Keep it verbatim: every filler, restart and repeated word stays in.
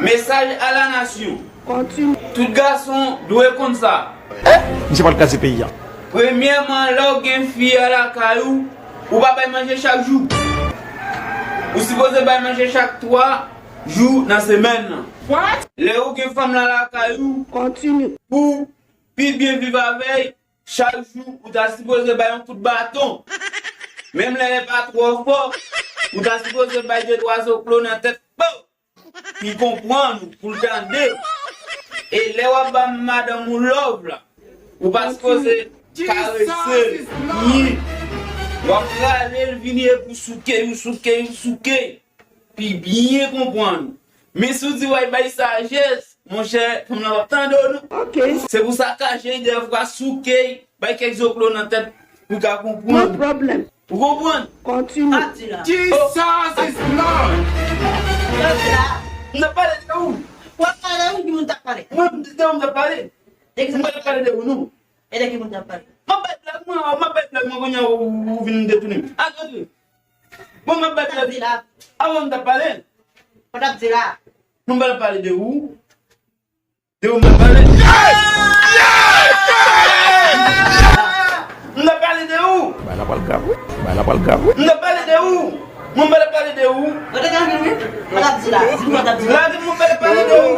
Mesaj a la nasyon. Kontinye. Tout gason dwe konn sa. Misye pral kraze peyi a. Premyèman, lè w gen fi a lakay ou, ou pa bay manje chak jou. Ou sipoze bay manje chak twa jou nan semèn nan. Lè ou gen fanm lan lakay ou, Kontinye. pou pi byen viv avè l, chak jou ou ta sipoze bay yon kout baton. Menm lè l pa twò fò, ou ta sipoze bay de twa zoklo nan tèt. Bon! Li konprann ou, pou l tande. E lè w ap ba madanm ou love la, ou pa sipoze karese l, ni w ap rale l vini epi w souke, w souke, w souke. Pi byen konprann ou. Men si w di w ap bay sajès, monchè, fanm lan p ap tande w non. Ok. Se pou sa kache dèfwa souke, bay kèk zoklo nan tèt pou l ka No konprann. Problem. Ou konprann? Kontinye. Ap di la. Jesus is Lord. Ap di la. M t ap pale de ou. W ap pale ou ki moun t ap pale? Mwen, m te m t ap pale. De ki M sa? pa t ap pale de ou non. E de ki moun t ap pale? M ap bay blag mwen, m ap bay blag mwen kounye a ou, ou vin detounen m. Atande. Bon, m ap bay W ap di blag. la. Avan m t ap pale. W ap di la. Mwen pa t ap pale de ou. De ou m t ap pale. M t ap pale de ou. Bagay la pral grav wi. Bagay la pral grav wi. M t ap pale de ou. Mwen pa t ap pale de ou. Ou te ka vin wi. W ap di la. Di m w ap di la. Lage mwen pa t ap pale de ou.